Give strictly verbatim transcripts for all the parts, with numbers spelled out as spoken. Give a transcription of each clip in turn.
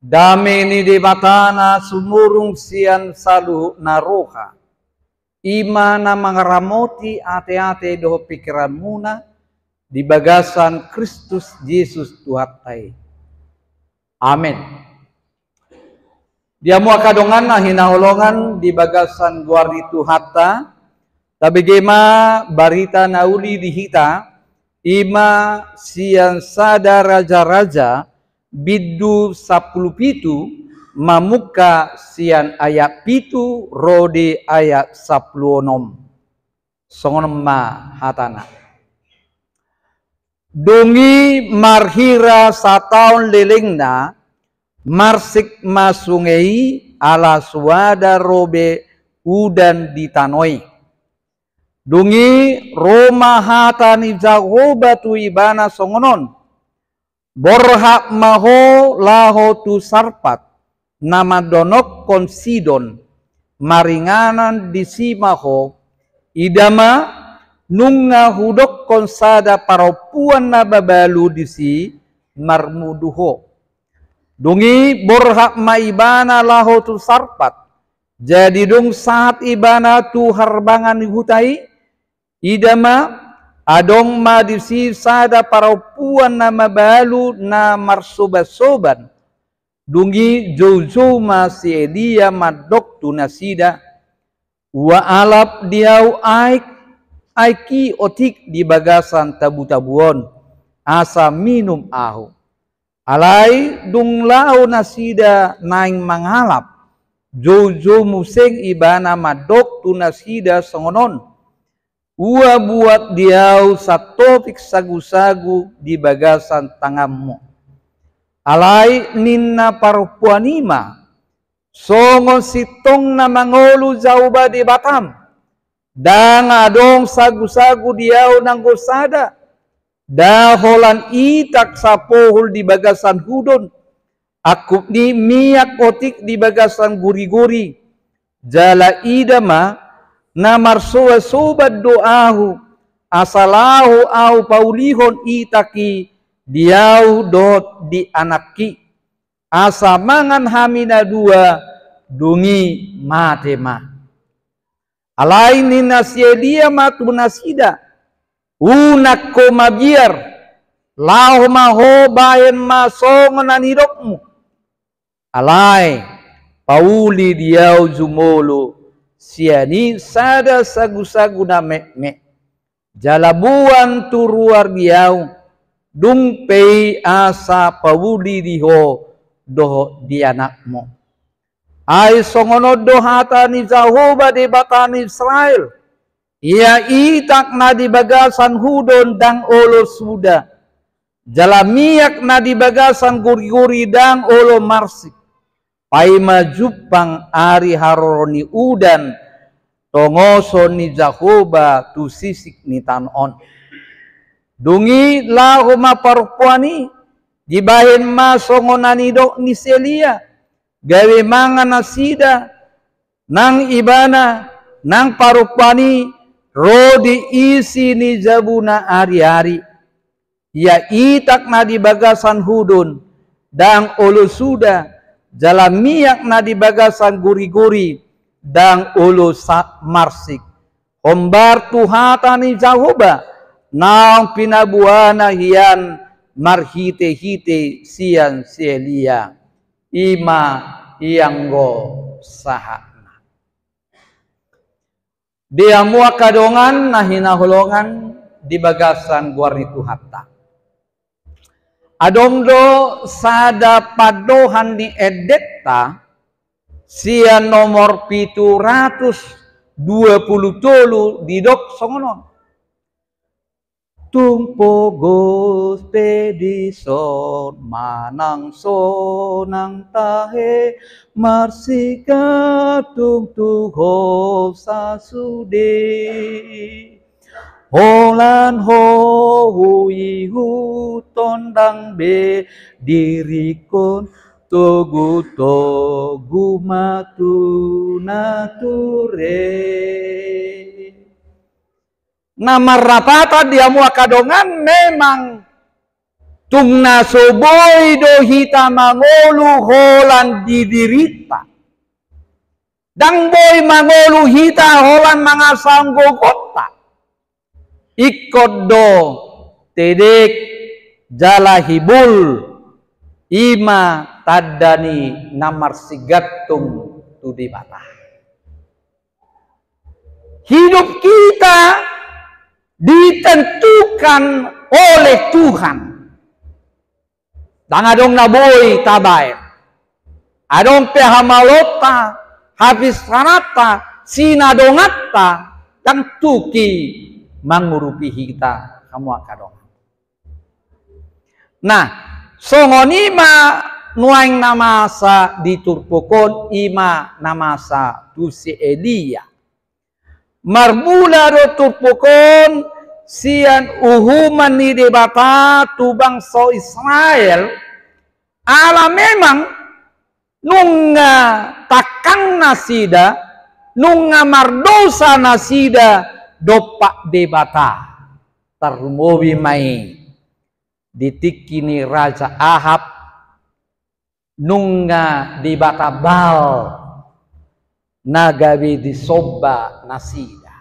Dame ni Debata na sumurung sian saluhut na roha, i ma na mangaramoti ateate dohot pingkiranmuna di bagasan Kristus Jesus Tuhanta i. Amen. Di hamu angka dongan na hinaholongan di bagasan goar ni Tuhanta, tabege ma barita na uli di hita, i ma sian sada Raja-raja, bindu sampulu pitu, mamungka sian ayat pitu ro di ayat sampulu onom. Songon on ma hatana. Dung i marhira sataon lelengna, marsik ma sunge i ala soada ro be udan di tano i. Dung i ro ma hata ni Jahowa tu ibana songon on: Borhat ma ho laho tu Sarpat, na mandonokkon Sidon, maringanan disi ma ho, ida ma, nunga hudokkon sada parompuan na mabalu disi marmudu ho. Dung i borhat ma ibana laho tu Sarpat, jadi dung sahat ibana tu harbangan ni huta i, ida ma, adong ma disi sada parompuan na mabalu na marsobansoban. Dung i joujou ma si Elia mandok tu nasida: Ua alap di ahu aek, aek i otik di bagasan tabutabu on, asa minum ahu. Alai dung laho nasida naeng mangalap, joujou muse ibana mandok tu nasida songon on: Ua buat di ahu satopik sagusagu di bagasan tanganmu. Alai ninna parompuan i ma: Songon sintong na mangolu Jahowa Debatam, ndang adong sagusagu di ahu nanggo sada, nda holan itak sapohul di bagasan hudon, angkup ni miak otik di bagasan guriguri. Jala ida ma, na marsobansoban do ahu, asa laho ahu paulihon itak i di ahu dohot di anakki, asa mangan hami na dua, dung i mate ma. Alai ninna si Elia ma tu nasida: Unang ho mabiar, laho ma ho, bahen ma songon na nidokmu. Alai pauli di ahu jumolo sian i sada sagusagu na metmet, jala boan tu ruar di ahu, dung pe i asa pauli di ho dohot di anakmu. Ai songon on do hata ni Jahowa Debata ni Israel: Ia itak na di bagasan hudon ndang olo suda, jala miak na di bagasan guriguri ndang olo marsik, paima jumpang ari haroro ni udan tongoson ni Jahowa tu sisik ni tano on. Dung i laho ma parompuan i, dibahen ma songon na nidok ni si Elia, gabe mangan nasida, nang ibana, nang parompuan i, ro di isi ni jabuna ariari. Ia itak na di bagasan hudon ndang olo suda, jala miak na di bagasan guriguri ndang olo sa-, marsik, hombar tu hata ni Jahowa naung pinaboana hian marhitehite sian si Elia. I ma ianggo sahatna. Di hamu angka dongan na hinaholongan di bagasan goar ni Tuhanta, adong do sada pandohan ni endenta sian nomor pitu ratus dua pulu tolu, didok songon on: Tung pogos pe dison manang sonang tahe, marsigantung tu ho sasude. Holan ho huihuthon, ndang be diringkon, togutogu ma tu nature. Na marlapatan di hamu angka dongan, memang Tung na so boi do hita mangolu holan di dirinta. Ndang boi mangolu hita holan mangasahon gogonta. Ingkon do tedek jala hibul, i ma tanda ni na marsigantung tu Debata. Hidup kita ditentukan oleh Tuhan. Ndang adong na boi tabaen. Adong pe hamaloonta, hapinsaranta, sinadonganta, ndang tuki mangurupi hita, hamu angka dongan. Nah, songon i ma nuaeng na masa di turpuk on, i ma na masa tu si Elia. Marmula do turpuk on sian uhuman ni Debata tu bangso Israel, ala memang nunga tangkang nasida, nunga mardosa nasida dompak Debata. Tarlumobi ma i di tingki ni Raja Ahab, nunga debata Baal na gabe disomba nasida.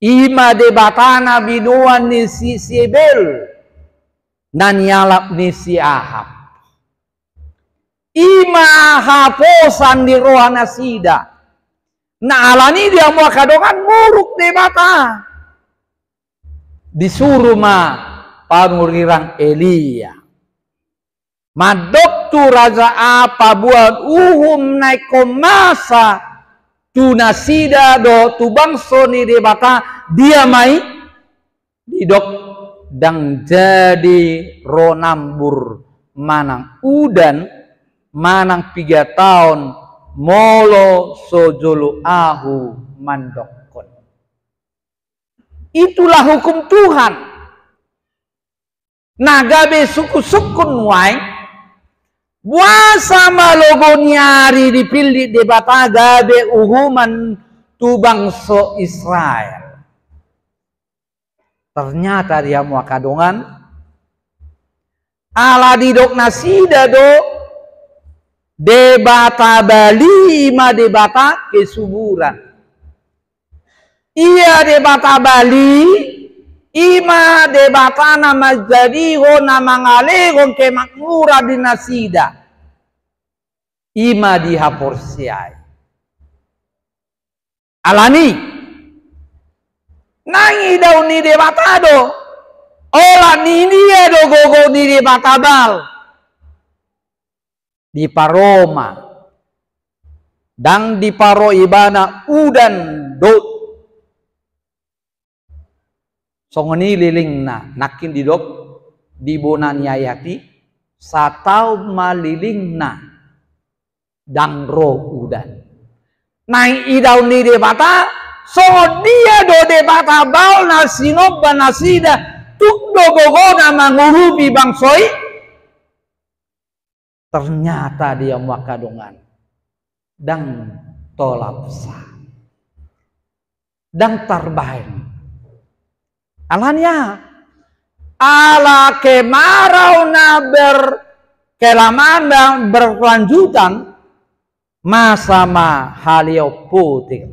I ma debata na binoan ni si Sebel na nialap ni si Ahab. I ma haposan ni roha nasida. Na alani i, di hamu angka dongan, muruk Debata. Disuru ma panurirang Elia. Mandok tu Raja Ahab paboa uhum na ingkon masa tu nasida dohot tu bangso ni Debata, dia ma i? Didok, ndang jadi ro nambur manang udan manang piga taon molo so jolo ahu mandokkon. Itulah hukum Tuhan. Na gabe sungkun-sungkun nuaeng, boasa ma logo ni ari dipillit Debata gabe uhuman tu bangso Israel? Ternyata, di hamu angka dongan, ala didok nasida do, debata Baal i ma debata kesuburan. Ia debata Baal i, i ma debata na manjadihon, na mangalehon kemakmuran di nasida. I ma dihaporseai. Alani i, naeng idaon ni Debata do, olat ni dia do gogo ni debata Baal. Diparo ma, ndang diparo ibana udan dohot, songon i lelengna, nangkin didok di bona ni ayat i, sataon ma lelengna ndang ro udan. Naeng idaon ni Debata, songon dia do debata Baal na sinomba nasida, tung do gogona mangurupi bangso i? Ternyata, di hamu angka dongan, ndang tolap sa, ndang tarbaen. Alani aha? Ala kemarau na berkelamaan, na berkelanjutan, masa ma haleon potik,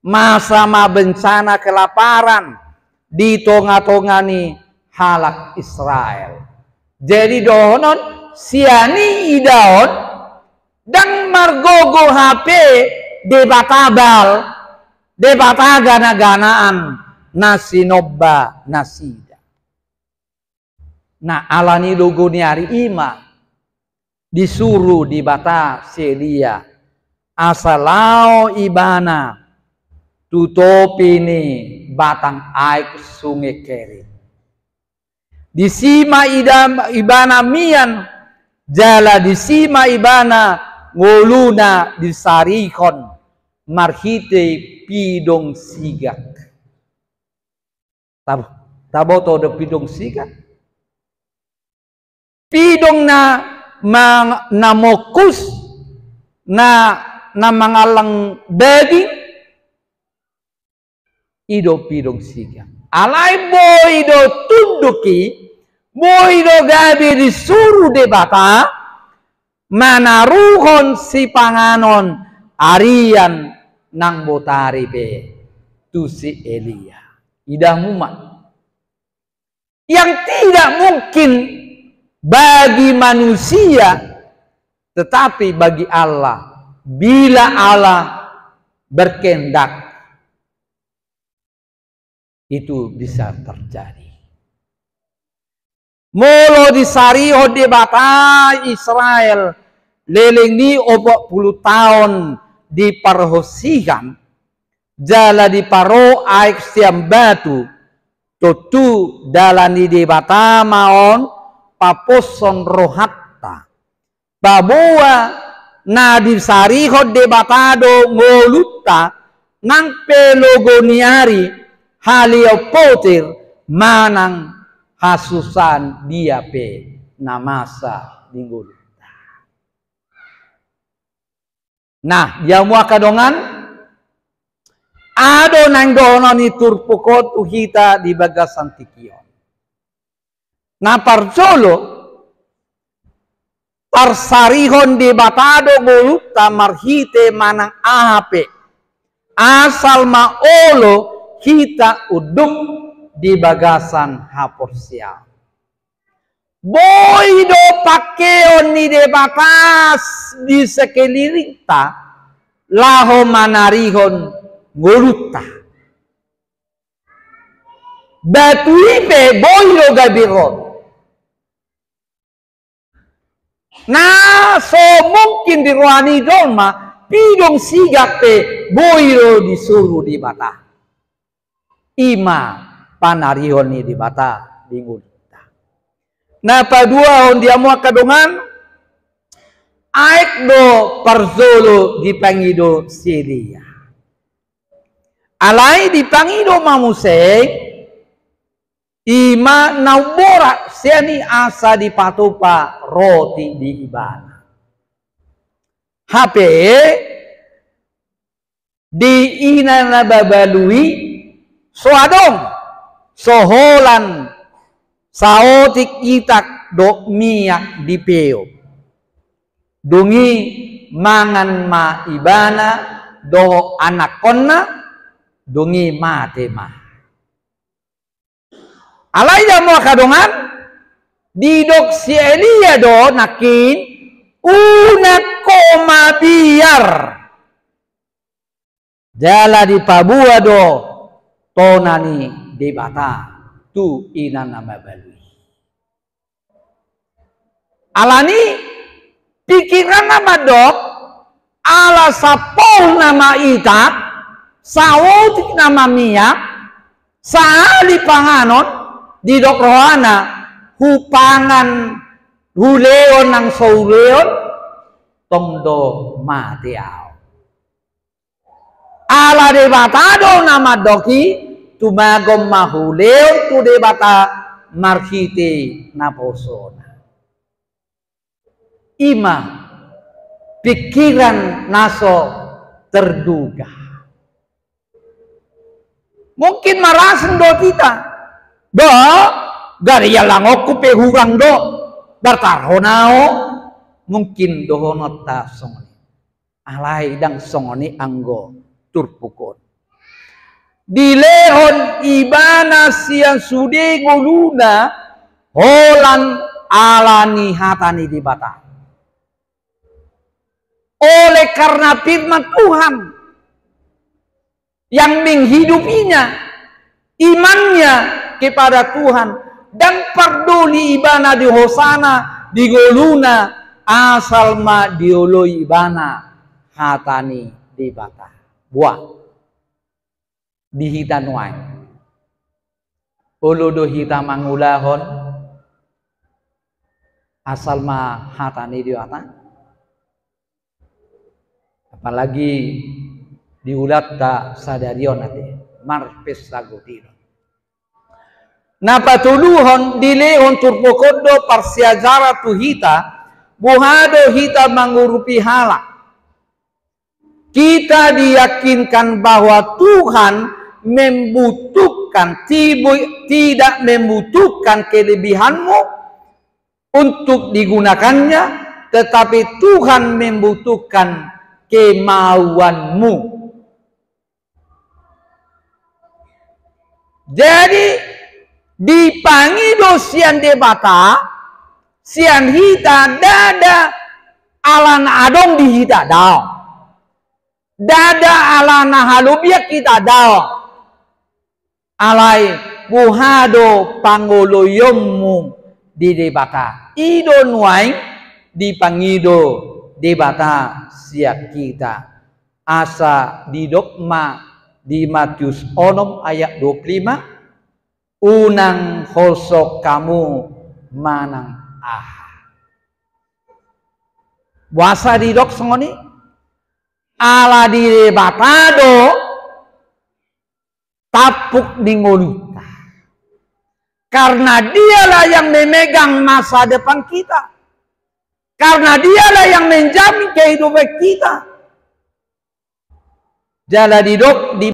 masa ma bencana kelaparan di tonga-tonga ni halak Israel. Jadi dohonon, sian i idaon, ndang margogo hape debata Baal, debata gana-ganaan na sinomba nasida. Na alani logo ni ari i ma disuru Debata si Elia, asa laho ibana tu topi ni batang aek sunge Kerit. Disi ma ida-, ibana mian, jala disi ma ibana ngoluna disarihon marhite pidong sigak. Tab-, taboto do pidong sigak? Pidong na mang-, na mongkus, na, na mangallang daging, i do pidong sigak. Alai boi do tunduk i, Boi do gabe disuru Debata manaruhon sipanganon arian nang botari pe tu si Elia. Ida hamu ma. Yang tidak mungkin bagi manusia, tetapi bagi Allah, bila Allah berkehendak, itu bisa terjadi. Molo disarihon Debata Israel leleng ni opat pulu taon di parhosian, jala diparo aek sian batu, tontu dalan ni Debata ma on paposhon rohanta. Paboa na disarihon Debata do ngolunta, nang pe logo ni ari, haleon potir, manang hasusaan dia pe na masa di ngolunta. Nah, di hamu angka dongan, aha do naeng dohonon ni turpuk on tu hita di bagasan tingki on? Na parjolo, parsarihon Debata do ngolunta marhite manang aha pe, asal ma olo hita unduk di bagasan haporseaon. Boi do pangkeon ni Debata di sekelilingta laho manarihon ngolunta. Batu i pe boi do gabe roti. Na so mungkin di roha ni jolma, pidong sigak pe boi do disuru Debata. I ma panarihon ni Debata di ngolunta. Na paduahon di hamu angka dongan, aek do parjolo dipangido si Elia. Alai dipangido ma muse, i ma na umborat sian i asa dipatupa roti di ibana. Hape di ina na mabalu i so adong, so holan saotik itak dohot miak dipeop. Dung i mangan ma ibana dohot anakkonna, dung i mate ma. Alai di hamu angka dongan, didok si Elia do nangkin, unang ho mabiar. Jala dipaboa do tona ni Debata tu ina na mabalu i. Alani pingkiranna mandok, ala sapohul nama itak, saotik nama miak, sahali panganon, didok rohana, hupangan, hulehon nang so hulehon, tong do mate ahu. Ala Debata do na mandok i, tumagon ma hulehon tu Debata marhite naposona. I ma pingkiran na so terduga. Mungkin marasing do hita, do, gari alangonku pe hurang do, bartarhon ahu, mungkin dohononta songon i. Alai ndang songon i anggo turpuk on. Dilehon ibana sian sude ngoluna holan ala ni hata ni Debata. Oleh karena firman Tuhan yang menghidupinya, imannya kepada Tuhan, ndang pardoli ibana di hosana, di ngoluna, asal ma dioloi ibana hata ni Debata. Boha di hita nuaeng? Olo do hita mangulahon asal ma hata ni Debata? Apalagi di ulaonta sadari on ate, marpesta gotiro. Na patoluhon, dilehon turpuk on do parsiajaran tu hita, boha do hita mangurupi halak. Kita diyakinkan bahwa Tuhan membutuhkan kan tibu-, tidak membutuhkan kelebihanmu untuk digunakannya, tetapi Tuhan membutuhkan kemauanmu. Jadi, dipangido sian Debata, sian hita ndada alana adong di hita, daong. Ndada alana halobian hita, daong. Alai boha do pangoloionmu di Debata? I do nuaeng dipangido Debata sian hita. Asa didok ma di Matius onom ayat dua puluh lima, unang holsok hamu manang aha. Boasa didok songon i? Ala di Debata do tampuk ni ngolunta. Karena Dialah yang memegang masa depan kita. Karena Dialah yang menjamin kehidupan kita. Jala didok di